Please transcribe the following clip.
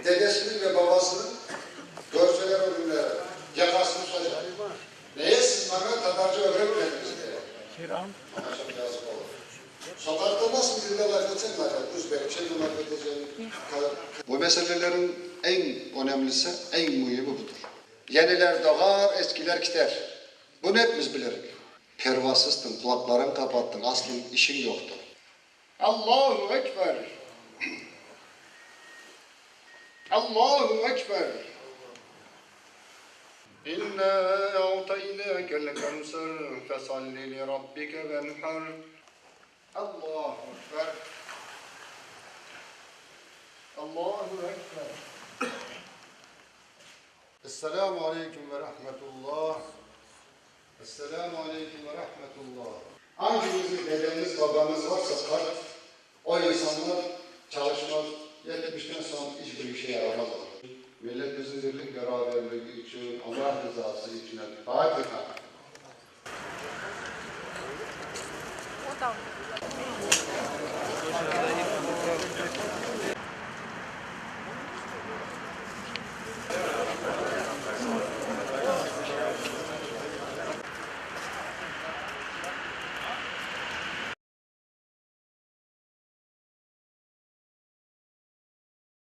Dedesiniñ ve babasınıñ körseler o günleri, yaqasını tutacaq. Neye siz maña tatarca ögretmediñiz deye. Maña çoq yazıq olur. Soqaqta nasıl tilde laf etseñ laf et, özbekçe mi laf eteceñ, Bu meseleleriñ eñ önemlisi, eñ müimi budır. Yeniler doğar, eskiler kiter. Bunı epimiz bilirik. Pervasıztıñ, qulaqlarıñ qapattıñ, aslıñ işiñ yoqtır. Allahu Ekber! Allahu Ekber! İnna a'taynâkel kevser, fesalli li rabbike venher. Allahu Ekber! Allahu Ekber! Esselamu aleyküm ve rahmetullah. Esselamu aleyküm ve rahmetullah. Angiñizniñ dedeñiz, babañız varsa qart, o insanlar çalışmaz, yetmişten soñ iç bir işe yaramazlar. Milletimizniñ birlik beraberligi içün, Allah rızası içün El Fatiha.